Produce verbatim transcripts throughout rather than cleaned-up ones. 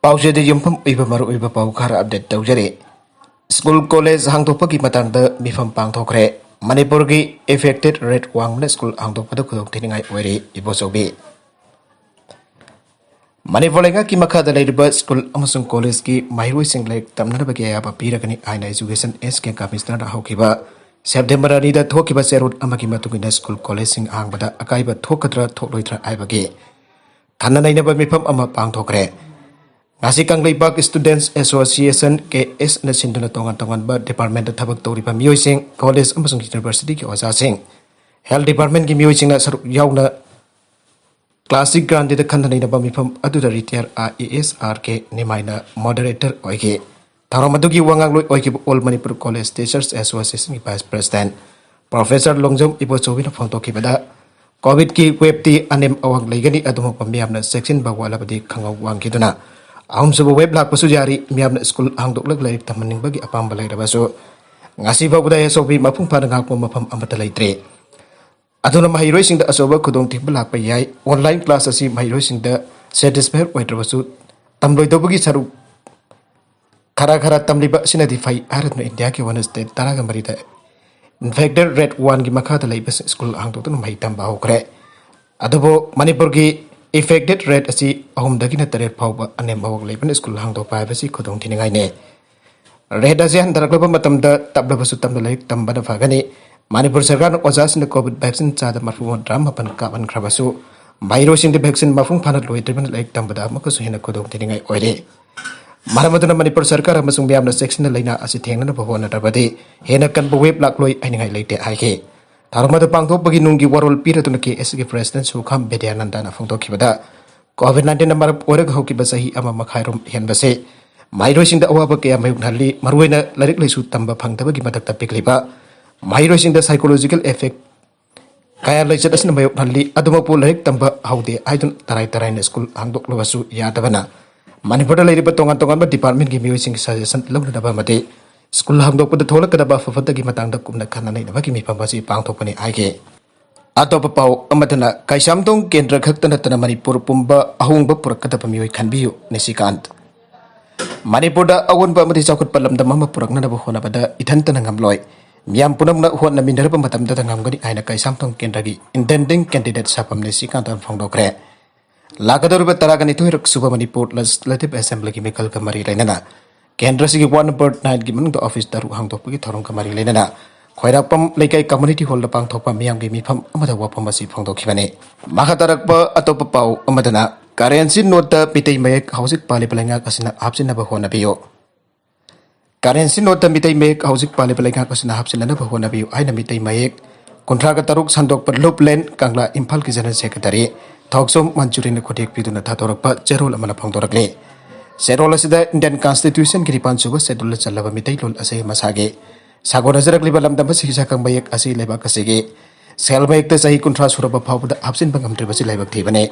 ꯄꯥꯎꯆꯦꯗ ꯌꯨꯝꯐꯝ ꯑꯣꯏꯕ ꯃꯔꯨꯑꯣꯏꯕ ꯄꯥꯎ ꯈꯔ ꯑꯞꯗꯦꯠ ꯇꯧꯖꯔꯤ꯫ ꯁ꯭ꯀꯨꯜ ꯀꯣꯂꯦꯖ ꯍꯥꯡꯗꯣꯛꯄꯒꯤ ꯃꯇꯥꯡꯗ ꯃꯤꯐꯝ ꯄꯥꯡꯊꯣꯛꯈ꯭ꯔꯦ꯫ ꯃꯅꯤꯄꯨꯔꯒꯤ affected rate ꯋꯥꯡꯕꯅ ꯁ꯭ꯀꯨꯜ ꯍꯥꯡꯗꯣꯛꯄꯗ ꯈꯨꯗꯣꯡ ꯊꯤꯅꯤꯡꯉꯥꯏ ꯑꯣꯏꯔꯦ꯫ ꯏꯕꯣꯆꯧꯕꯤ꯫ ꯃꯅꯤꯄꯨꯔ ꯂꯩꯉꯥꯛꯀꯤ ꯃꯈꯥꯗ ꯂꯩꯔꯤꯕ ꯁ꯭ꯀꯨꯜ ꯑꯃꯁꯨꯡ ꯀꯣꯂꯦꯖꯀꯤ ꯃꯍꯩꯔꯣꯏꯁꯤꯡ ꯂꯥꯏꯔꯤꯛ ꯇꯝꯅꯅꯕꯒꯤ ꯑꯌꯥꯕ ꯄꯤꯔꯒꯅꯤ ꯍꯥꯏꯅ Education S K Commissioner ꯍꯧꯈꯤꯕ ꯁꯦꯞꯇꯦꯝꯕꯔ ꯑꯅꯤꯗ ꯊꯣꯛꯈꯤꯕ ꯆꯦꯔꯣꯜ ꯑꯃꯒꯤ ꯃꯇꯨꯡ ꯏꯟꯅ ꯁ꯭ꯀꯨꯜ ꯀꯣꯂꯦꯖꯁꯤꯡ ꯍꯥꯡꯕꯗ ꯑꯀꯥꯏꯕ ꯊꯣꯛꯀꯗ꯭ꯔꯥ ꯊꯣꯛꯂꯣꯏꯗ꯭ꯔꯥ ꯍꯥꯏꯕꯒꯤ ꯈꯟꯅ ꯅꯩꯅꯕ ꯃꯤꯐꯝ ꯑꯃ ꯄꯥꯡꯊꯣꯛꯈ꯭ꯔꯦ꯫ ꯉꯁꯤ Kangleipak Students Association, K S, ꯅ ꯁꯤꯟꯗꯨꯅ ꯇꯣꯉꯥꯟ ꯇꯣꯉꯥꯟꯕ department ꯊꯕꯛ ꯇꯧꯔꯤꯕ ꯃꯤꯑꯣꯏꯁꯤꯡ, ꯀꯣꯂꯦꯖ ꯑꯃꯁꯨꯡ university ꯒꯤ ꯑꯣꯖꯥꯁꯤꯡ, health department ꯀꯤ ꯃꯤꯑꯣꯏꯁꯤꯡꯅ ꯁꯔꯨꯛ ꯌꯥꯎꯅ classic grant ꯗ ꯈꯟꯅ ꯅꯩꯅꯕ ꯃꯤꯐꯝ ꯑꯗꯨꯗ retired I A S R K ꯅꯤꯃꯥꯏꯅ moderator ꯑꯣꯏꯈꯤ꯫ ꯊꯧꯔꯝ ꯑꯗꯨꯒꯤ ꯋꯥꯉꯥꯡꯂꯣꯏ ꯑꯣꯏꯈꯤꯕ All Manipur College Teachers Association ꯒꯤ Vice President Professor Longjam ꯏꯕꯣꯆꯧꯕꯤꯅ ꯐꯣꯡꯗꯣꯛꯈꯤꯕꯗ, COVID ꯀꯤ wave ꯇꯤ ꯑꯅꯦꯝ ꯑꯋꯥꯡ ꯂꯩꯒꯅꯤ, ꯑꯗꯨꯃꯛꯄ ꯃꯤꯌꯥꯝꯅ ꯆꯦꯛꯁꯤꯟꯕ ꯋꯥꯠꯂꯕꯗꯤ ꯈꯪꯍꯧ ꯋꯥꯡꯈꯤꯗꯨꯅ ꯑꯍꯨꯝꯁꯨꯕ wave ꯂꯥꯛꯄꯁꯨ ꯌꯥꯔꯤ꯫ ꯃꯤꯌꯥꯝꯅ ꯁ꯭ꯀꯨꯜ ꯍꯥꯡꯗꯣꯛꯂꯒ ꯂꯥꯏꯔꯤꯛ ꯇꯝꯍꯟꯅꯤꯡꯕꯒꯤ ꯑꯄꯥꯝꯕ ꯂꯩꯔꯕꯁꯨ ꯉꯁꯤ ꯐꯥꯎꯕꯗ S O P ꯃꯄꯨꯡ ꯐꯥꯅ ꯉꯥꯛꯄ ꯃꯐꯝ ꯑꯃꯠꯇ ꯂꯩꯇ꯭ꯔꯤ꯫ ꯑꯗꯨꯅ ꯃꯍꯩꯔꯣꯏꯁꯤꯡꯗ ꯑꯆꯧꯕ ꯈꯨꯗꯣꯡꯊꯤꯕ ꯂꯥꯛꯄ ꯌꯥꯏ꯫ Online class ꯑꯁꯤ ꯃꯍꯩꯔꯣꯏꯁꯤꯡꯗ satisfied ꯑꯣꯏꯗ꯭ꯔꯕꯁꯨ ꯇꯝꯂꯣꯏꯗꯧꯕꯒꯤ ꯁꯔꯨꯛ ꯈꯔ ꯈꯔ ꯇꯝꯂꯤꯕ ꯑꯁꯤꯅꯗꯤ ꯐꯩ ꯍꯥꯏꯔꯗꯨꯅ ꯏꯟꯗꯤꯌꯥꯒꯤ ꯑꯣꯏꯅ state ꯇꯔꯥꯒ ꯃꯔꯤꯗ infected rate one ꯒꯤ ꯃꯈꯥꯗ ꯂꯩꯕ ꯁ꯭ꯀꯨꯜ ꯍꯥꯡꯗꯣꯛꯇꯨꯅ ꯃꯍꯩ ꯇꯝꯕ ꯍꯧꯈ꯭ꯔꯦ꯫ ꯑꯗꯨꯕꯨ ꯃꯅꯤꯄꯨꯔꯒꯤ affected rate ꯑꯁꯤ ꯑꯍꯨꯝꯗꯒꯤꯅ ꯇꯔꯦꯠ ꯐꯥꯎꯕ ꯑꯅꯦꯝ ꯑꯋꯥꯡ ꯂꯩꯕꯅ ꯁ꯭ꯀꯨꯜ ꯍꯥꯡꯗꯣꯛꯄ ꯍꯥꯏꯕꯁꯤ ꯈꯨꯗꯣꯡ ꯊꯤꯅꯤꯡꯉꯥꯏꯅꯤ꯫ Rate ꯑꯁꯤ ꯍꯟꯊꯔꯛꯂꯕ ꯃꯇꯝꯗ ꯇꯞꯂꯕꯁꯨ ꯇꯞꯅ ꯂꯥꯏꯔꯤꯛ ꯇꯝꯕꯅ ꯐꯒꯅꯤ꯫ ꯃꯅꯤꯄꯨꯔ ꯁꯔꯀꯥꯔꯅ ꯑꯣꯖꯥꯁꯤꯡꯗ COVID vaccine ꯆꯥꯗ ꯃꯔꯐꯨ ꯃꯧꯗ꯭ꯔꯥ ꯃꯥꯄꯟ ꯀꯥꯞꯍꯟꯈ꯭ꯔꯕꯁꯨ, ꯃꯍꯩꯔꯣꯏꯁꯤꯡꯗ vaccine ꯃꯄꯨꯡ ꯐꯥꯅ ꯂꯣꯏꯗ꯭ꯔꯤꯕꯅ ꯂꯥꯏꯔꯤꯛ ꯇꯝꯕꯗ ꯑꯃꯨꯛꯀꯁꯨ ꯍꯦꯟꯅ ꯈꯨꯗꯣꯡ ꯊꯤꯅꯤꯡꯉꯥꯏ ꯑꯣꯏꯔꯦ꯫ ꯃꯔꯝ ꯑꯗꯨꯅ ꯃꯅꯤꯄꯨꯔ ꯁꯔꯀꯥꯔ ꯑꯃꯁꯨꯡ ꯃꯤꯌꯥꯝꯅ ꯆꯦꯛꯁꯤꯟꯅ ꯂꯥꯏꯅꯥ ꯑꯁꯤ ꯊꯦꯡꯅꯅꯕ ꯍꯣꯠꯅꯗ꯭ꯔꯕꯗꯤ ꯍꯦꯟꯅ ꯀꯟꯕ wave ꯂꯥꯛꯂꯣꯏ ꯍꯥꯏꯅꯤꯡꯉꯥꯏ ꯂꯩꯇꯦ ꯍꯥꯏꯈꯤ꯫ ꯊꯧꯔꯝ ꯑꯗꯨ ꯄꯥꯡꯊꯣꯛꯄꯒꯤ ꯅꯨꯡꯒꯤ ꯋꯥꯔꯣꯜ ꯄꯤꯔꯗꯨꯅ K S ꯒꯤ President ꯁꯨꯈꯥꯝ ꯕꯤꯗ꯭ꯌꯥꯅꯟꯗꯅ ꯐꯣꯡꯗꯣꯛꯈꯤꯕꯗ, COVID nineteen ꯅ ꯃꯔꯝ ꯑꯣꯏꯔꯒ ꯍꯧꯈꯤꯕ ꯆꯍꯤ ꯑꯃ ꯃꯈꯥꯏꯔꯣꯝ ꯍꯦꯟꯕꯁꯦ ꯃꯍꯩꯔꯣꯏꯁꯤꯡꯗ ꯑꯋꯥꯕ ꯀꯌꯥ ꯃꯥꯌꯣꯛꯅꯍꯜꯂꯤ꯫ ꯃꯔꯨꯑꯣꯏꯅ ꯂꯥꯏꯔꯤꯛ ꯂꯥꯏꯁꯨ ꯇꯝꯕ ꯐꯪꯗꯕꯒꯤ ꯃꯊꯛꯇ ꯄꯤꯛꯂꯤꯕ ꯃꯍꯩꯔꯣꯏꯁꯤꯡꯗ psychological effect ꯀꯌꯥ ꯂꯩꯆꯠ ꯑꯁꯤꯅ ꯃꯥꯌꯣꯛꯅꯍꯜꯂꯤ꯫ ꯑꯗꯨꯃꯛꯄꯨ ꯂꯥꯏꯔꯤꯛ ꯇꯝꯕ ꯍꯧꯗꯦ ꯍꯥꯏꯗꯨꯅ ꯇꯔꯥꯏ ꯇꯔꯥꯏꯅ ꯁ꯭ꯀꯨꯜ ꯍꯥꯡꯗꯣꯛꯂꯕꯁꯨ ꯌꯥꯗꯕꯅ ꯃꯅꯤꯄꯨꯔꯗ ꯂꯩꯔꯤꯕ ꯇꯣꯉꯥꯟ ꯇꯣꯉꯥꯟꯕ department ꯀꯤ ꯃꯤꯑꯣꯏꯁꯤꯡꯒꯤ suggestion ꯂꯧꯅꯅꯕ ꯑꯃꯗꯤ ꯁ꯭ꯀꯨꯜ ꯍꯥꯡꯗꯣꯛꯄꯗ ꯊꯣꯛꯂꯛꯀꯗꯕ ꯑꯐꯕꯇꯒꯤ ꯃꯇꯥꯡꯗ ꯀꯨꯞꯅ ꯈꯟꯅ ꯅꯩꯅꯕꯒꯤ ꯃꯤꯐꯝ ꯑꯁꯤ ꯄꯥꯡꯊꯣꯛꯄꯅꯤ ꯍꯥꯏꯈꯤ꯫ ꯑꯇꯣꯞꯄ ꯄꯥꯎ ꯑꯃꯗꯅ, ꯀꯩꯁꯥꯝꯊꯣꯡ ꯀꯦꯟꯗ꯭ꯔ ꯈꯛꯇ ꯅꯠꯇꯅ ꯃꯅꯤꯄꯨꯔ ꯄꯨꯝꯕ ꯑꯍꯣꯡꯕ ꯄꯨꯔꯛꯀꯗꯕ ꯃꯤꯑꯣꯏ ꯈꯟꯕꯤꯌꯨ, ꯅꯤꯁꯤꯀꯥꯟꯠ꯫ ꯃꯅꯤꯄꯨꯔꯗ ꯑꯑꯣꯟꯕ ꯑꯃꯗꯤ ꯆꯥꯎꯈꯠꯄ ꯂꯝꯗꯝ ꯑꯃ ꯄꯨꯔꯛꯅꯅꯕ ꯍꯣꯠꯅꯕꯗ ꯏꯊꯟꯇꯅ ꯉꯝꯂꯣꯏ꯫ ꯃꯤꯌꯥꯝ ꯄꯨꯝꯅꯃꯛꯅ ꯍꯣꯠꯅꯃꯤꯟꯅꯔꯕ ꯃꯇꯝꯗꯇ ꯉꯝꯒꯅꯤ ꯍꯥꯏꯅ ꯀꯩꯁꯥꯝꯊꯣꯡ ꯀꯦꯟꯗ꯭ꯔꯒꯤ intending candidate ꯁꯥꯐꯝꯅꯦ ꯁꯤꯀꯥꯟꯇꯅ ꯐꯣꯡꯗꯣꯛꯈ꯭ꯔꯦ꯫ ꯂꯥꯛꯀꯗꯧꯔꯤꯕ ꯇꯔꯥꯒ ꯅꯤꯊꯣꯏꯔꯛ ꯁꯨꯕ ꯃꯅꯤꯄꯨꯔ Legislative Assemblyꯒꯤ ꯃꯤꯈꯜꯒ ꯃꯔꯤ ꯂꯩꯅꯅ ꯀꯦꯟꯗ꯭ꯔꯁꯤꯒꯤ ward number nineꯒꯤ ꯃꯅꯨꯡꯗ office ꯇꯔꯨꯛ ꯍꯥꯡꯗꯣꯛꯄꯒꯤ ꯊꯧꯔꯝꯒ ꯃꯔꯤ ꯂꯩꯅꯅ ꯈ꯭ꯋꯥꯏꯔꯥꯛꯄꯝ ꯂꯩꯀꯥꯏ community hallꯗ ꯄꯥꯡꯊꯣꯛꯄ ꯃꯤꯌꯥꯝꯒꯤ ꯃꯤꯐꯝ ꯑꯃꯗ ꯋꯥꯐꯝ ꯑꯁꯤ ꯐꯣꯡꯗꯣꯛꯈꯤꯕꯅꯤ꯫ ꯃꯈꯥ ꯇꯥꯔꯛꯄ ꯑꯇꯣꯞꯄ ꯄꯥꯎ ꯑꯃꯗꯅ, currency noteꯇ ꯃꯤꯇꯩ ꯃꯌꯦꯛ ꯍꯧꯖꯤꯛ ꯄꯥꯜꯂꯤꯕ ꯂꯩꯉꯥꯛ ꯑꯁꯤꯅ ꯍꯥꯞꯆꯤꯟꯅꯕ ꯍꯣꯠꯅꯕꯤꯌꯨ꯫ Currency noteꯇ ꯃꯤꯇꯩ ꯃꯌꯦꯛ ꯍꯧꯖꯤꯛ ꯄꯥꯜꯂꯤꯕ ꯂꯩꯉꯥꯛ ꯑꯁꯤꯅ ꯍꯥꯞꯆꯤꯟꯅꯅꯕ ꯍꯣꯠꯅꯕꯤꯌꯨ ꯍꯥꯏꯅ ꯃꯤꯇꯩ ꯃꯌꯦꯛ ꯀꯨꯟꯊ꯭ꯔꯥꯒ ꯇꯔꯨꯛ ꯁꯟꯗꯣꯛꯄ ꯂꯨꯞꯂꯦꯟ ꯀꯪꯂꯥ ꯏꯝꯐꯥꯜꯒꯤ General Secretary ꯊꯣꯛꯆꯣꯝ ꯃꯟꯆꯨꯔꯤꯅ ꯈꯨꯠꯌꯦꯛ ꯄꯤꯗꯨꯅ ꯊꯥꯗꯣꯔꯛꯄ ꯆꯦꯔꯣꯜ ꯑꯃꯅ ꯐꯣꯡꯗꯣꯔꯛꯂꯤ꯫ ꯆꯦꯔꯣꯜ ꯑꯁꯤꯗ Indian Constitutionꯒꯤ ꯅꯤꯄꯥꯟ ꯁꯨꯕ schedule ꯆꯜꯂꯕ ꯃꯤꯇꯩꯂꯣꯟ ꯑꯁꯦ ꯃꯁꯥꯒꯤ ꯁꯥꯒꯣꯟꯅꯖꯔꯛꯂꯤꯕ ꯂꯝꯗꯝ ꯑꯁꯤꯒꯤ ꯁꯛꯈꯪ ꯃꯌꯦꯛ ꯑꯁꯤ ꯂꯩꯕꯥꯛ ꯑꯁꯤꯒꯤ ꯁꯦꯜ ꯃꯌꯦꯛꯇ ꯆꯍꯤ ꯀꯨꯟꯊ꯭ꯔꯥ ꯁꯨꯔꯕ ꯐꯥꯎꯕꯗ ꯍꯥꯞꯆꯤꯟꯕ ꯉꯝꯗ꯭ꯔꯤꯕꯁꯤ ꯂꯥꯏꯕꯛ ꯊꯤꯕꯅꯤ꯫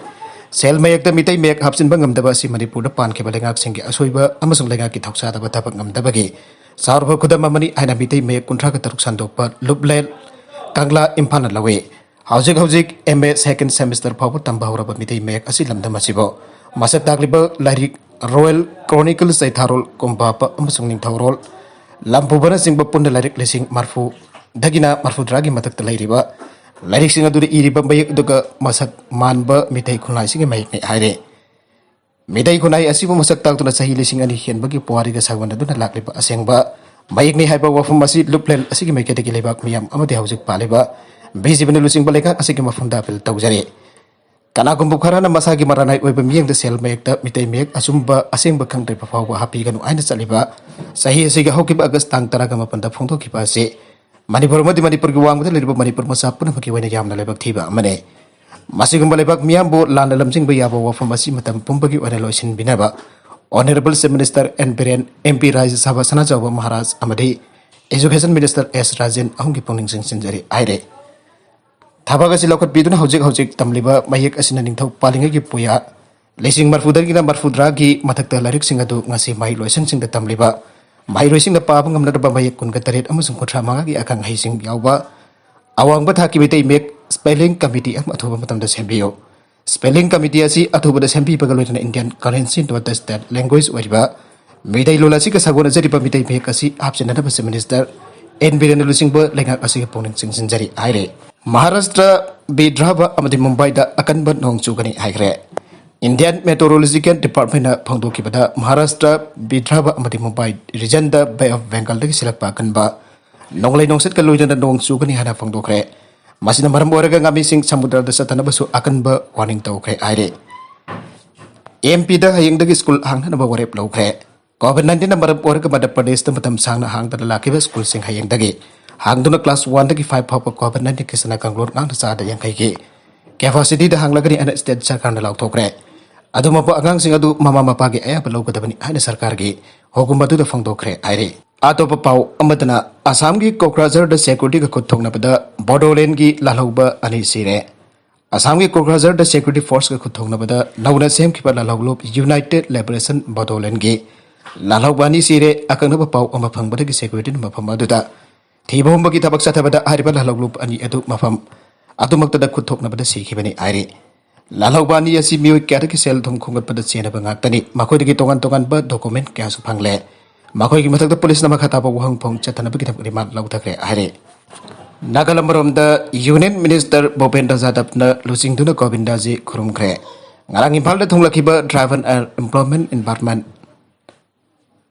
ꯁꯦꯜ ꯃꯌꯦꯛꯇ ꯃꯤꯇꯩ ꯃꯌꯦꯛ ꯍꯥꯞꯆꯤꯟꯕ ꯉꯝꯗꯕ ꯑꯁꯤ ꯃꯅꯤꯄꯨꯔꯗ ꯄꯥꯟꯈꯤꯕ ꯂꯩꯉꯥꯛꯁꯤꯡꯒꯤ ꯑꯁꯣꯏꯕ ꯑꯃꯁꯨꯡ ꯂꯩꯉꯥꯛꯀꯤ ꯊꯧꯁꯥꯗꯕ ꯊꯕꯛ ꯉꯝꯗꯕꯒꯤ ꯆꯥꯎꯔꯕ ꯈꯨꯗꯝ ꯑꯃꯅꯤ ꯍꯥꯏꯅ ꯃꯤꯇꯩ ꯃꯌꯦꯛ ꯀꯨꯟꯊ꯭ꯔꯥꯒ ꯇꯔꯨꯛ ꯁꯟꯗꯣꯛꯄ ꯂꯨꯞꯂꯦꯟ ꯀꯪꯂꯥ ꯏꯝꯐꯥꯜꯅ ꯂꯧꯏ꯫ ꯍꯧꯖꯤꯛ ꯍꯧꯖꯤꯛ M A second semester ꯐꯥꯎꯕ ꯇꯝꯕ ꯍꯧꯔꯕ ꯃꯤꯇꯩ ꯃꯌꯦꯛ ꯑꯁꯤ ꯂꯝꯗꯝ ꯑꯁꯤꯕꯨ ꯃꯁꯛ ꯇꯥꯛꯂꯤꯕ ꯂꯥꯏꯔꯤꯛ Royal Chronicle ꯆꯩꯊꯥꯔꯣꯜ, ꯀꯣꯝꯕꯥꯄ ꯑꯃꯁꯨꯡ ꯅꯤꯡꯊꯧꯔꯣꯜ ꯂꯝꯄꯨꯕꯅꯆꯤꯡꯕ ꯄꯨꯟꯅ ꯂꯥꯏꯔꯤꯛ ꯂꯤꯁꯤꯡ ꯃꯔꯤꯐꯨꯗꯒꯤꯅ ꯃꯔꯤꯐꯨꯇꯔꯥꯒꯤ ꯃꯊꯛꯇ ꯂꯩꯔꯤꯕ ꯂꯥꯏꯔꯤꯛꯁꯤꯡ ꯑꯗꯨꯗ ꯏꯔꯤꯕ ꯃꯌꯦꯛ ꯑꯗꯨꯒ ꯃꯁꯛ ꯃꯥꯟꯕ ꯃꯤꯇꯩ ꯈꯨꯟꯅꯥꯏꯁꯤꯒꯤ ꯃꯌꯦꯛꯅꯤ ꯍꯥꯏꯔꯦ꯫ ꯃꯤꯇꯩ ꯈꯨꯟꯅꯥꯏ ꯑꯁꯤꯕꯨ ꯃꯁꯛ ꯇꯥꯛꯇꯨꯅ ꯆꯍꯤ ꯂꯤꯁꯤꯡ ꯑꯅꯤ ꯍꯦꯟꯕꯒꯤ ꯄꯨꯋꯥꯔꯤꯒ ꯁꯥꯒꯣꯟꯅꯗꯨꯅ ꯂꯥꯛꯂꯤꯕ ꯑꯁꯦꯡꯕ ꯃꯌꯦꯛꯅꯤ ꯍꯥꯏꯕ ꯋꯥꯐꯝ ꯑꯁꯤ ꯂꯨꯞꯂꯦꯟ ꯑꯁꯤꯒꯤ ꯃꯥꯏꯀꯩꯗꯒꯤ ꯂꯩꯕꯥꯛ ꯃꯤꯌꯥꯝ ꯑꯃꯗꯤ ꯍꯧꯖꯤꯛ ꯄꯥꯜꯂꯤꯕ B J Pꯅ ꯂꯨꯆꯤꯡꯕ ꯂꯩꯉꯥꯛ ꯑꯁꯤꯒꯤ ꯃꯐꯝꯗ appeal ꯇꯧꯖꯔꯤ꯫ ꯀꯅꯥꯒꯨꯝꯕ ꯈꯔꯅ ꯃꯁꯥꯒꯤ ꯃꯔꯥꯅꯥꯏ ꯑꯣꯏꯕ ꯃꯤꯠꯌꯦꯡꯗ ꯁꯦꯜ ꯃꯌꯦꯛꯇ ꯃꯤꯇꯩ ꯃꯌꯦꯛ ꯑꯆꯨꯝꯕ ꯑꯁꯦꯡꯕ ꯈꯪꯗ꯭ꯔꯤꯕ ꯐꯥꯎꯕ ꯍꯥꯞꯄꯤꯒꯅꯨ ꯍꯥꯏꯅ ꯆꯠꯂꯤꯕ ꯆꯍꯤ ꯑꯁꯤꯒꯤ ꯍꯧꯈꯤꯕ August ꯇꯥꯡ ꯇꯔꯥꯒ ꯃꯥꯄꯟꯗ ꯐꯣꯡꯗꯣꯛꯈꯤꯕ ꯑꯁꯤ ꯃꯅꯤꯄꯨꯔ ꯑꯃꯗꯤ ꯃꯅꯤꯄꯨꯔꯒꯤ ꯋꯥꯡꯃꯗ ꯂꯩꯔꯤꯕ ꯃꯅꯤꯄꯨꯔ ꯃꯆꯥ ꯄꯨꯝꯅꯃꯛꯀꯤ ꯑꯣꯏꯅ ꯌꯥꯝꯅ ꯂꯥꯏꯕꯛ ꯊꯤꯕ ꯑꯃꯅꯤ꯫ ꯃꯁꯤꯒꯨꯝꯕ ꯂꯩꯕꯥꯛ ꯃꯤꯌꯥꯝꯕꯨ ꯂꯥꯟꯅ ꯂꯝꯖꯤꯡꯕ ꯌꯥꯕ ꯋꯥꯐꯝ ꯑꯁꯤ ꯃꯇꯝ ꯄꯨꯝꯕꯒꯤ ꯑꯣꯏꯅ ꯂꯣꯏꯁꯤꯟꯕꯤꯅꯕ Honourable Chief Minister N Biren, M P Rajya Sabha ꯁꯅꯥꯖꯥꯎꯕ ꯃꯍꯥꯔꯥꯖ ꯑꯃꯗꯤ Education Minister S Rajen ꯑꯍꯨꯝꯒꯤ ꯄꯨꯛꯅꯤꯡ ꯆꯤꯡꯁꯤꯟꯖꯔꯤ ꯍꯥꯏꯔꯦ꯫ ꯊꯕꯛ ꯑꯁꯤ ꯂꯧꯈꯠꯄꯤꯗꯨꯅ ꯍꯧꯖꯤꯛ ꯍꯧꯖꯤꯛ ꯇꯝꯂꯤꯕ ꯃꯌꯦꯛ ꯑꯁꯤꯅ ꯅꯤꯡꯊꯧ ꯄꯥꯜꯂꯤꯉꯩꯒꯤ ꯄꯨꯌꯥ ꯂꯤꯁꯤꯡ ꯃꯔꯤꯐꯨꯗꯒꯤꯅ ꯃꯔꯤꯐꯨꯇꯔꯥꯒꯤ ꯃꯊꯛꯇ ꯂꯥꯏꯔꯤꯛꯁꯤꯡ ꯑꯗꯨ ꯉꯁꯤ ꯃꯍꯩꯂꯣꯏꯁꯪꯁꯤꯡꯗ ꯇꯝꯂꯤꯕ ꯃꯍꯩꯔꯣꯏꯁꯤꯡꯅ ꯄꯥꯕ ꯉꯝꯅꯅꯕ ꯃꯌꯦꯛ ꯀꯨꯟꯒ ꯇꯔꯦꯠ ꯑꯃꯁꯨꯡ ꯀꯨꯟꯊ꯭ꯔꯥ ꯃꯉꯥꯒꯤ ꯑꯈꯪ ꯑꯍꯩꯁꯤꯡ ꯌꯥꯎꯕ ꯑꯋꯥꯡꯕ ꯊꯥꯛꯀꯤ ꯃꯤꯇꯩ ꯃꯌꯦꯛ spelling committee ꯑꯃ ꯑꯊꯨꯕ ꯃꯇꯝꯗ ꯁꯦꯝꯕꯤꯌꯨ꯫ Spelling committee ꯑꯁꯤ ꯑꯊꯨꯕꯗ ꯁꯦꯝꯕꯤꯕꯒ ꯂꯣꯏꯅꯅ Indian currency noteꯇ state language ꯑꯣꯏꯔꯤꯕ ꯃꯤꯇꯩ ꯂꯣꯟ ꯑꯁꯤꯒ ꯁꯥꯒꯣꯟꯅꯖꯔꯤꯕ ꯃꯤꯇꯩ ꯃꯌꯦꯛ ꯑꯁꯤ ꯍꯥꯞꯆꯤꯟꯅꯅꯕ ꯆꯤꯐ ꯃꯤꯅꯤꯁꯇꯔ ꯑꯦꯟ ꯕꯤꯔꯦꯟꯅ ꯂꯨꯆꯤꯡꯕ ꯂꯩꯉꯥꯛ ꯑꯁꯤꯒꯤ ꯄꯨꯛꯅꯤꯡ ꯆꯤꯡꯁꯤꯟꯖꯔꯤ ꯍꯥꯏꯔꯦ꯫ ꯃꯍꯥꯔꯥꯁꯇ꯭ꯔ, ꯕꯤꯗ꯭ꯔꯚ ꯑꯃꯗꯤ ꯃꯨꯝꯕꯥꯏꯗ ꯑꯀꯟꯕ ꯅꯣꯡ ꯆꯨꯒꯅꯤ ꯍꯥꯏꯈ꯭ꯔꯦ꯫ ꯏꯟꯗꯤꯌꯟ ꯃꯦꯇꯣꯔꯣꯂꯣꯖꯤꯀꯦꯜ ꯗꯤꯄꯥꯔꯠꯃꯦꯟꯅ ꯐꯣꯡꯗꯣꯛꯈꯤꯕꯗ ꯃꯍꯥꯔꯥꯁꯇ꯭ꯔ, ꯕꯤꯗ꯭ꯔꯚ ꯑꯃꯗꯤ ꯃꯨꯝꯕꯥꯏ ꯔꯤꯖꯟꯗ ꯕꯦ ꯑꯣꯐ ꯕꯦꯡꯒꯜꯗꯒꯤ ꯁꯤꯜꯂꯛꯄ ꯑꯀꯟꯕ ꯅꯣꯡꯂꯩ ꯅꯨꯡꯁꯤꯠꯀ ꯂꯣꯏꯅꯅ ꯅꯣꯡ ꯆꯨꯒꯅꯤ ꯍꯥꯏꯅ ꯐꯣꯡꯗꯣꯛꯈ꯭ꯔꯦ꯫ ꯃꯁꯤꯅ ꯃꯔꯝ ꯑꯣꯏꯔꯒ ꯉꯥꯃꯤꯁꯤꯡ ꯁꯃꯨꯗ꯭ꯔꯗ ꯆꯠꯇꯅꯕꯁꯨ ꯑꯀꯟꯕ ꯋꯥꯔꯅꯤꯡ ꯇꯧꯈ꯭ꯔꯦ ꯍꯥꯏꯔꯤ꯫ ꯑꯦꯝ ꯄꯤꯗ ꯍꯌꯦꯡꯗꯒꯤ ꯁ꯭ꯀꯨꯜ ꯍꯥꯡꯅꯅꯕ ꯋꯥꯔꯦꯞ ꯂꯧꯈ꯭ꯔꯦ꯫ ꯀꯣꯚꯤꯗ ꯅꯥꯏꯟꯇꯤꯟꯅ ꯃꯔꯝ ꯑꯣꯏꯔꯒ ꯃꯙ꯭ꯌ ꯄ꯭ꯔꯗꯦꯁꯇ ꯃꯇꯝ ꯁꯥꯡꯅ ꯍꯥꯡꯗꯅ ꯂꯥꯛꯈꯤꯕ ꯁ꯭ꯀꯨꯜꯁꯤꯡ ꯍꯌꯦꯡꯗꯒꯤ ꯍꯥꯡꯗꯨꯅ ꯀ꯭ꯂꯥꯁ ꯋꯥꯟꯗꯒꯤ ꯐꯥꯏꯚ ꯐꯥꯎꯕ ꯀꯣꯚꯤꯗ ꯅꯥꯏꯟꯇꯤꯟ ꯀꯦꯁꯅ ꯀꯥꯡꯂꯨꯞ ꯉꯥꯛꯅ ꯆꯥꯗ ꯌꯥꯡꯈꯩꯒꯤ ꯀꯦꯄꯥꯁꯤꯇꯤꯗ ꯍꯥꯡꯂꯒꯅꯤ ꯍꯥꯏꯅ ꯁ꯭ꯇꯦꯠ ꯁꯔꯀꯥꯔꯅ ꯂꯥꯎꯊꯣꯛꯈ꯭ꯔꯦ꯫ ꯑꯗꯨꯃꯛꯄꯨ ꯑꯉꯥꯡꯁꯤꯡ ꯑꯗꯨ ꯃꯃꯥ ꯃꯄꯥꯒꯤ ꯑꯌꯥꯕ ꯂꯧꯒꯗꯕꯅꯤ ꯍꯥꯏꯅ ꯁꯔꯀꯥꯔꯒꯤ ꯍꯨꯀꯨꯝ ꯑꯗꯨꯗ ꯐꯣꯡꯗꯣꯛꯈ꯭ꯔꯦ ꯍꯥꯏꯔꯤ꯫ ꯑꯇꯣꯞꯄ ꯄꯥꯎ ꯑꯃꯗꯅ ꯑꯁꯥꯝꯒꯤ ꯀꯣꯀ꯭ꯔꯥꯖꯔꯗ ꯁꯦꯀ꯭ꯌꯨꯔꯤꯇꯤꯒ ꯈꯨꯠ ꯊꯣꯛꯅꯕꯗ ꯕꯣꯗꯣꯂꯦꯟꯒꯤ ꯂꯥꯜꯍꯧꯕ ꯑꯅꯤ ꯁꯤꯔꯦ꯫ ꯑꯁꯥꯝꯒꯤ ꯀꯣꯀ꯭ꯔꯥꯖꯔꯗ ꯁꯦꯀ꯭ꯌꯨꯔꯤꯇꯤ ꯐꯣꯔꯁꯀ ꯈꯨꯠ ꯊꯣꯛꯅꯕꯗ ꯅꯧꯅ ꯁꯦꯝꯈꯤꯕ ꯂꯥꯜꯍꯧꯂꯨꯞ ꯌꯨꯅꯥꯏꯇꯦꯗ ꯂꯤꯕꯔꯦꯁꯟ ꯕꯣꯗꯣꯂꯦꯟꯒꯤ ꯂꯥꯜꯍꯧꯕ ꯑꯅꯤ ꯁꯤꯔꯦ꯫ ꯑꯀꯛꯅꯕ ꯄꯥꯎ ꯑꯃ ꯐꯪꯕꯗꯒꯤ ꯁꯦꯀ꯭ꯌꯨꯔꯤꯇꯤꯅ ꯃꯐꯝ ꯑꯗꯨꯗ ꯊꯤꯕ ꯍꯨꯝꯕꯒꯤ ꯊꯕꯛ ꯆꯠꯊꯕꯗ ꯍꯥꯏꯔꯤꯕ ꯂꯥꯜꯍꯧꯂꯨꯞ ꯑꯅꯤ ꯑꯗꯨ ꯃꯐꯝ ꯑꯗꯨꯃꯛꯇꯗ ꯈꯨꯠ ꯊꯣꯛꯅꯕꯗ ꯁꯤꯈꯤꯕꯅꯤ ꯍꯥꯏꯔꯤ꯫ ꯂꯥꯜꯍꯧꯕ ꯑꯅꯤ ꯑꯁꯤ ꯃꯤꯑꯣꯏ ꯀꯌꯥꯗꯒꯤ ꯁꯦꯜ ꯊꯨꯝ ꯈꯣꯝꯒꯠꯄꯗ ꯆꯦꯟꯅꯕ ꯉꯥꯛꯇꯅꯤ꯫ ꯃꯈꯣꯏꯗꯒꯤ ꯇꯣꯉꯥꯟ ꯇꯣꯉꯥꯟꯕ ꯗꯣꯀꯨꯃꯦꯟ ꯀꯌꯥꯁꯨ ꯐꯪꯂꯦ꯫ ꯃꯈꯣꯏꯒꯤ ꯃꯊꯛꯇ ꯄꯨꯂꯤꯁꯅ ꯃꯈꯥ ꯇꯥꯕ ꯋꯥꯍꯪ ꯐꯣꯡ ꯆꯠꯊꯅꯕꯒꯤꯗꯃꯛ ꯔꯤꯃꯥꯟꯗ ꯂꯧꯊꯈ꯭ꯔꯦ ꯍꯥꯏꯔꯤ꯫ ꯅꯥꯒꯥꯂꯦꯟ ꯃꯔꯣꯝꯗ ꯌꯨꯅꯤꯌꯟ ꯃꯤꯅꯤꯁꯇꯔ ꯚꯨꯄꯦꯟꯗ꯭ꯔ ꯖꯥꯗꯕꯅ ꯂꯨꯆꯤꯡꯗꯨꯅ ꯒꯣꯕꯤꯟꯗꯥꯖꯤ ꯈꯨꯔꯨꯝꯈ꯭ꯔꯦ꯫ ꯉꯔꯥꯡ ꯏꯝꯐꯥꯜꯗ ꯊꯨꯡꯂꯈꯤꯕ tribal and employment environment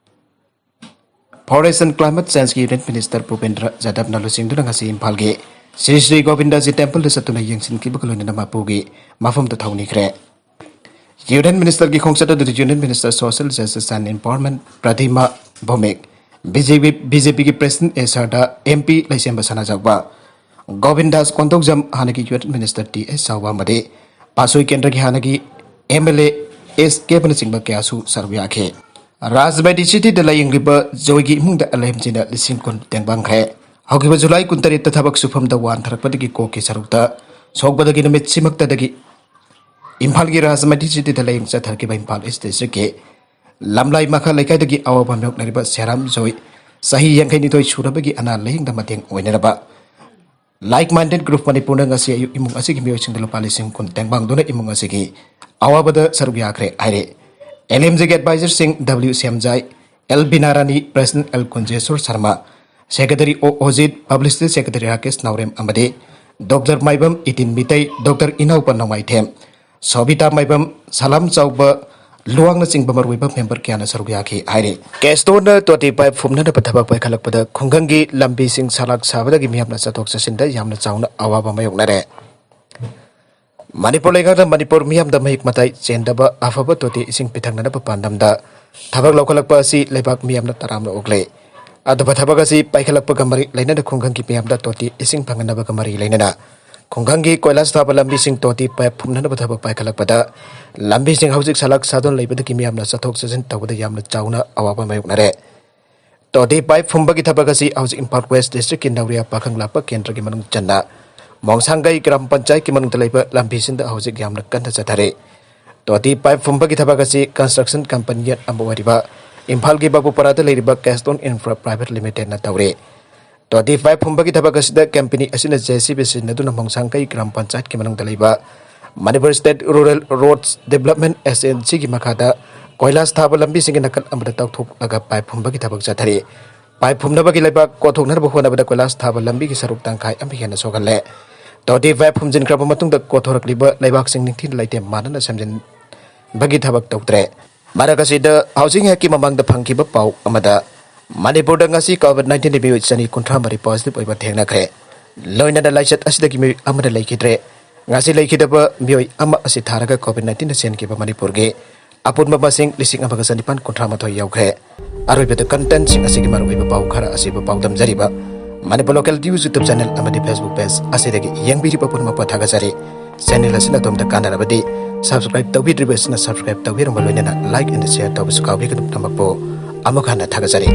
forest and climate ꯆꯦꯟꯖꯀꯤ ꯌꯨꯅꯤꯌꯟ ꯃꯤꯅꯤꯁꯇꯔ ꯚꯨꯄꯦꯟꯗ꯭ꯔ ꯖꯥꯗꯕꯅ ꯂꯨꯆꯤꯡꯗꯨꯅ ꯉꯁꯤ ꯏꯝꯐꯥꯜꯒꯤ ꯁ꯭ꯔꯤ ꯁ꯭ꯔꯤ ꯒꯣꯕꯤꯟꯗꯖꯤ ꯇꯦꯝꯄꯜꯗ ꯆꯠꯇꯨꯅ ꯌꯦꯡꯁꯤꯟꯈꯤꯕꯒ ꯂꯣꯏꯅꯅ ꯃꯄꯨꯒꯤ ꯃꯐꯝꯗ ꯊꯧꯅꯤꯈ꯭ꯔꯦ꯫ ꯌꯨꯅꯤꯌꯟ ꯃꯤꯅꯤꯁꯇꯔꯒꯤ ꯈꯣꯡꯆꯠ ꯑꯗꯨꯗ union minister social justice and empowerment Pratima Bhoumik, B J P, B J ꯄꯤꯒꯤ ꯄ꯭ꯔꯦꯁꯤꯗꯦꯟꯠ ꯑꯦꯁꯥꯔꯗ ꯑꯦꯝ ꯄꯤ ꯂꯩꯁꯦꯝꯕ ꯁꯅꯥꯖꯥꯎꯕ, ꯒꯣꯕꯤꯟꯗꯥꯁ ꯀꯣꯟꯗꯧꯖꯝ, ꯍꯥꯟꯅꯒꯤ ꯌꯨꯅꯤꯌꯟ ꯃꯤꯅꯤꯁꯇꯔ ꯇꯤ ꯑꯦꯁ ꯆꯥꯎꯕ ꯑꯃꯗꯤ ꯄꯥꯁꯣꯏ ꯀꯦꯟꯗ꯭ꯔꯒꯤ ꯍꯥꯟꯅꯒꯤ ꯑꯦꯝ ꯑꯦꯜ ꯑꯦ ꯑꯦꯁ ꯀꯦꯕꯅꯆꯤꯡꯕ ꯀꯌꯥꯁꯨ ꯁꯔꯨꯛ ꯌꯥꯈꯤ꯫ ꯔꯥꯖꯃꯩꯇꯤ ꯁꯤꯇꯤꯗ ꯂꯥꯌꯦꯡꯂꯤꯕ ꯖꯣꯏꯒꯤ ꯏꯃꯨꯡꯗ ꯑꯂꯦꯝꯆꯤꯅ ꯂꯤꯁꯤꯡ ꯀꯨꯟ ꯇꯦꯡꯕꯥꯡꯈ꯭ꯔꯦ꯫ ꯍꯧꯈꯤꯕ ꯖꯨꯂꯥꯏ ꯀꯨꯟꯇꯔꯦꯠꯇ ꯊꯕꯛ ꯁꯨꯐꯝꯗ ꯋꯥꯟꯊꯔꯛꯄꯗꯒꯤ ꯀꯣꯛꯀꯤ ꯁꯔꯨꯛꯇ ꯁꯣꯛꯄꯗꯒꯤ ꯅꯨꯃꯤꯠꯁꯤꯃꯛꯇꯗꯒꯤ ꯏꯝꯐꯥꯜꯒꯤ ꯔꯥꯖꯃꯩꯇꯤ ꯁꯤꯇꯤꯗ ꯂꯥꯌꯦꯡ ꯆꯠꯊꯔꯛꯈꯤꯕ ꯏꯝꯐꯥꯜ ꯏꯁ ꯗꯤꯁꯇ꯭ꯔꯤꯛꯀꯤ ꯂꯝꯂꯥꯏ ꯃꯈꯥ ꯂꯩꯀꯥꯏꯗꯒꯤ ꯑꯋꯥꯕ ꯃꯥꯌꯣꯛꯅꯔꯤꯕ ꯁꯦꯔꯥꯝ ꯖꯣꯏ, ꯆꯍꯤ ꯌꯥꯡꯈꯩꯅꯤꯊꯣꯏ ꯁꯨꯔꯕꯒꯤ ꯑꯅꯥ ꯂꯥꯌꯦꯡꯗ ꯃꯇꯦꯡ ꯑꯣꯏꯅꯅꯕ ꯂꯥꯏꯛ ꯃꯥꯏꯟꯗꯦꯗ ꯒ꯭ꯔꯨꯞ ꯃꯅꯤꯄꯨꯔꯅ ꯉꯁꯤ ꯑꯌꯨꯛ ꯏꯃꯨꯡ ꯑꯁꯤꯒꯤ ꯃꯤꯑꯣꯏꯁꯤꯡꯗ ꯂꯨꯄꯥ ꯂꯤꯁꯤꯡ ꯀꯨꯟ ꯇꯦꯡꯕꯥꯡꯗꯨꯅ ꯏꯃꯨꯡ ꯑꯁꯤꯒꯤ ꯑꯋꯥꯕꯗ ꯁꯔꯨꯛ ꯌꯥꯈ꯭ꯔꯦ ꯍꯥꯏꯔꯤ꯫ L M ꯖꯦꯒꯤ ꯑꯦꯗꯚꯥꯏꯖꯔꯁꯤꯡ W Shyamjai, L ꯕꯤꯅꯥ ꯔꯥꯅꯤ, ꯄ꯭ꯔꯦꯁꯤꯗꯦꯟꯠ ꯑꯦꯜ ꯀꯨꯟꯖꯦꯁꯣꯔ ꯁꯔꯃ, ꯁꯦꯀ꯭ꯔꯦꯇꯔꯤ ꯑꯣ ꯑꯣꯖꯤꯠ, ꯄꯕ꯭ꯂꯤꯁꯤꯇꯤ ꯁꯦꯀ꯭ꯔꯦꯇꯔꯤ ꯔꯥꯀꯦꯁ ꯅꯥꯎꯔꯦꯝ ꯑꯃꯗꯤ ꯗꯣꯛꯇꯔ ꯃꯥꯏꯕꯝ ꯏꯇꯤꯟ ꯃꯤꯇꯩ, ꯗꯣꯛꯇꯔ ꯏꯅꯥꯎꯄ ꯅꯣꯡꯃꯥꯏꯊꯦꯝ, ꯁꯣꯕꯤꯇꯥ ꯃꯥꯏꯕꯝ, ꯁꯂꯥꯝ ꯆꯥꯎꯕ, ꯂꯨꯋꯥꯡꯅꯆꯤꯡꯕ ꯃꯔꯨꯑꯣꯏꯕ ꯃꯦꯝꯕꯔ ꯀꯌꯥꯅ ꯁꯔꯨꯛ ꯌꯥꯈꯤ ꯍꯥꯏꯔꯤ꯫ ꯀꯦꯁꯇꯣꯟꯅ ꯇꯣꯇꯤ ꯄꯥꯏꯞ ꯐꯨꯝꯅꯅꯕ ꯊꯕꯛ ꯄꯥꯏꯈꯠꯂꯛꯄꯗ ꯈꯨꯡꯒꯪꯒꯤ ꯂꯝꯕꯤꯁꯤꯡ ꯁꯂꯥꯛ ꯁꯥꯕꯗꯒꯤ ꯃꯤꯌꯥꯝꯅ ꯆꯠꯊꯣꯛ ꯆꯠꯁꯤꯟꯗ ꯌꯥꯝꯅ ꯆꯥꯎꯅ ꯑꯋꯥꯕ ꯃꯥꯌꯣꯛꯅꯔꯦ꯫ ꯃꯅꯤꯄꯨꯔ ꯂꯩꯉꯥꯛꯅ ꯃꯅꯤꯄꯨꯔ ꯃꯤꯌꯥꯝꯗ ꯃꯍꯤꯛ ꯃꯇꯥꯏ ꯆꯦꯟꯗꯕ, ꯑꯐꯕ ꯇꯣꯇꯤ ꯏꯁꯤꯡ ꯄꯤꯊꯛꯅꯅꯕ ꯄꯥꯟꯗꯝꯗ ꯊꯕꯛ ꯂꯧꯈꯠꯂꯛꯄ ꯑꯁꯤ ꯂꯩꯕꯥꯛ ꯃꯤꯌꯥꯝꯅ ꯇꯔꯥꯝꯅ ꯑꯣꯛꯂꯦ꯫ ꯑꯗꯨꯕꯨ ꯊꯕꯛ ꯑꯁꯤ ꯄꯥꯏꯈꯠꯂꯛꯄꯒ ꯃꯔꯤ ꯂꯩꯅꯅ ꯈꯨꯡꯒꯪꯒꯤ ꯃꯤꯌꯥꯝꯗ ꯇꯣꯇꯤ ꯏꯁꯤꯡ ꯐꯪꯍꯟꯅꯕꯒ ꯃꯔꯤ ꯂꯩꯅꯅ ꯈꯨꯡꯒꯪꯒꯤ ꯀꯣꯏꯂꯥꯁ ꯊꯥꯕ ꯂꯝꯕꯤꯁꯤꯡ ꯇꯣꯇꯤ ꯄꯥꯏꯞ ꯐꯨꯝꯅꯅꯕ ꯊꯕꯛ ꯄꯥꯏꯈꯠꯂꯛꯄꯗ ꯂꯝꯕꯤꯁꯤꯡ ꯍꯧꯖꯤꯛ ꯁꯂꯥꯛ ꯁꯥꯗꯨꯅ ꯂꯩꯕꯗꯒꯤ ꯃꯤꯌꯥꯝꯅ ꯆꯠꯊꯣꯛ ꯆꯠꯁꯤꯟ ꯇꯧꯕꯗ ꯌꯥꯝꯅ ꯆꯥꯎꯅ ꯑꯋꯥꯕ ꯃꯥꯌꯣꯛꯅꯔꯦ꯫ ꯇꯣꯇꯤ ꯄꯥꯏꯞ ꯐꯨꯝꯕꯒꯤ ꯊꯕꯛ ꯑꯁꯤ ꯍꯧꯖꯤꯛ ꯏꯝꯐꯥꯜ ꯋꯦꯁ ꯗꯤꯁꯇ꯭ꯔꯤꯛꯀꯤ ꯅꯧꯔꯤꯌꯥ ꯄꯥꯈꯪ ꯂꯥꯛꯄ ꯀꯦꯟꯗ꯭ꯔꯒꯤ ꯃꯅꯨꯡ ꯆꯟꯅ ꯃꯣꯡꯁꯥꯡꯒꯩ ꯒ꯭ꯔꯥꯝ ꯄꯟꯆꯥꯌꯠꯀꯤ ꯃꯅꯨꯡꯗ ꯂꯩꯕ ꯂꯝꯕꯤꯁꯤꯡꯗ ꯍꯧꯖꯤꯛ ꯌꯥꯝꯅ ꯀꯟꯅ ꯆꯠꯊꯔꯤ꯫ ꯇꯣꯇꯤ ꯄꯥꯏꯞ ꯐꯨꯝꯕꯒꯤ ꯊꯕꯛ ꯑꯁꯤ ꯀꯟꯁꯇ꯭ꯔꯛꯁꯟ ꯀꯝꯄꯅꯤ ꯑꯃ ꯑꯣꯏꯔꯤꯕ ꯏꯝꯐꯥꯜꯒꯤ ꯕꯥꯕꯨꯄꯥꯔꯥꯗ ꯂꯩꯔꯤꯕ ꯀꯦꯁꯇꯣꯟ ꯏꯟꯐ꯭ꯔꯥ ꯄ꯭ꯔꯥꯏꯚꯦꯠ ꯂꯤꯃꯤꯇꯦꯗꯅ ꯇꯧꯔꯤ꯫ ꯇꯣꯇꯤ ꯄꯥꯏꯞ ꯐꯨꯝꯕꯒꯤ ꯊꯕꯛ ꯑꯁꯤꯗ ꯀꯝꯄꯅꯤ ꯑꯁꯤꯅ ꯖꯦ ꯁꯤ ꯕꯤ ꯁꯤꯖꯤꯟꯅꯗꯨꯅ ꯃꯣꯡꯁꯥꯡꯒꯩ ꯒ꯭ꯔꯥꯝ ꯄꯟꯆꯥꯌꯠꯀꯤ ꯃꯅꯨꯡꯗ ꯂꯩꯕ Manipur state rural roads development ꯑꯦꯖꯦꯟꯁꯤꯒꯤ ꯃꯈꯥꯗ ꯀꯣꯏꯂꯥꯁ ꯊꯥꯕ ꯂꯝꯕꯤꯁꯤꯡꯒꯤ ꯅꯥꯀꯜ ꯑꯃꯗ ꯇꯧꯊꯣꯛꯂꯒ ꯄꯥꯏꯞ ꯐꯨꯝꯕꯒꯤ ꯊꯕꯛ ꯆꯠꯊꯔꯤ꯫ ꯄꯥꯏꯞ ꯐꯨꯝꯅꯕꯒꯤ ꯂꯩꯕꯥꯛ ꯀꯣꯊꯣꯛꯅꯅꯕ ꯍꯣꯠꯅꯕꯗ ꯀꯣꯏꯂꯥꯁ ꯊꯥꯕ ꯂꯝꯕꯤꯒꯤ ꯁꯔꯨꯛ ꯇꯪꯈꯥꯏ ꯑꯃ ꯍꯦꯟꯅ ꯁꯣꯛꯍꯜꯂꯦ꯫ ꯇꯣꯇꯤ ꯄꯥꯏꯞ ꯐꯨꯝꯖꯤꯟꯈ꯭ꯔꯕ ꯃꯇꯨꯡꯗ ꯀꯣꯊꯣꯔꯛꯂꯤꯕ ꯂꯩꯕꯥꯛꯁꯤꯡ ꯅꯤꯡꯊꯤꯅ ꯂꯩꯇꯦꯝ ꯃꯥꯟꯅꯅ ꯁꯦꯝꯖꯤꯟꯕꯒꯤ ꯊꯕꯛ ꯇꯧꯗ꯭ꯔꯦ꯫ ꯃꯔꯛ ꯑꯁꯤꯗ ꯍꯧꯖꯤꯛ ꯉꯥꯏꯍꯥꯛꯀꯤ ꯃꯃꯥꯡꯗ ꯐꯪꯈꯤꯕ ꯄꯥꯎ ꯑꯃꯗ ꯃꯅꯤꯄꯨꯔꯗ ꯉꯁꯤ ꯀꯣꯚꯤꯗ ꯅꯥꯏꯟꯇꯤꯟꯗ ꯃꯤꯑꯣꯏ ꯆꯅꯤ ꯀꯨꯟꯊ꯭ꯔꯥ ꯃꯔꯤ ꯄꯣꯖꯤꯇꯤꯚ ꯑꯣꯏꯕ ꯊꯦꯡꯅꯈ꯭ꯔꯦ꯫ ꯂꯣꯏꯅꯅ ꯂꯥꯏꯆꯠ ꯑꯁꯤꯗꯒꯤ ꯃꯤꯑꯣꯏ ꯑꯃꯅ ꯂꯩꯈꯤꯗ꯭ꯔꯦ꯫ ꯉꯁꯤ ꯂꯩꯈꯤꯗꯕ ꯃꯤꯑꯣꯏ ꯑꯃ ꯑꯁꯤ ꯊꯥꯔꯒ ꯀꯣꯚꯤꯗ ꯅꯥꯏꯟꯇꯤꯟꯗ ꯆꯦꯟꯈꯤꯕ ꯃꯅꯤꯄꯨꯔꯒꯤ ꯑꯄꯨꯟꯕ ꯃꯁꯤꯡ ꯂꯤꯁꯤꯡ ꯑꯃꯒ ꯆꯅꯤꯄꯥꯟ ꯀꯨꯟꯊ꯭ꯔꯥ ꯃꯥꯊꯣꯏ ꯌꯧꯈ꯭ꯔꯦ꯫ ꯑꯔꯣꯏꯕꯗ ꯀꯟꯇꯦꯟꯁꯤꯡ ꯑꯁꯤꯒꯤ ꯃꯔꯨꯑꯣꯏꯕ ꯄꯥꯎ ꯈꯔ ꯑꯁꯤꯕꯨ ꯄꯥꯎꯗꯝꯖꯔꯤꯕ Manipur local news YouTube channel ꯑꯃꯗꯤ ꯐꯦꯁꯕꯨꯛ ꯄꯦꯖ ꯑꯁꯤꯗꯒꯤ ꯌꯦꯡꯕꯤꯔꯤꯕ ꯄꯨꯝꯅꯃꯛꯄꯨ ꯊꯥꯒꯠꯆꯔꯤ꯫ ꯆꯦꯅꯦꯜ ꯑꯁꯤꯅ ꯑꯗꯣꯝꯗ ꯀꯥꯟꯅꯔꯕꯗꯤ ꯁꯕꯁꯀ꯭ꯔꯥꯏꯕ ꯇꯧꯕꯤꯗ꯭ꯔꯤꯕꯁꯤꯅ ꯁꯕꯁꯀ꯭ꯔꯥꯏꯕ ꯇꯧꯕꯤꯔꯝꯕ ꯂꯣꯏꯅꯅ ꯂꯥꯏꯛ ꯑꯦꯟ ꯁꯦꯌꯔ ꯇꯧꯕꯁꯨ ꯀꯥꯎꯕꯤꯒꯅꯨ꯫ ꯄꯨꯝꯅꯃꯛꯄꯨ ꯑꯃꯨꯛ ꯍꯟꯅ ꯊꯥꯒꯠꯆꯔꯤ꯫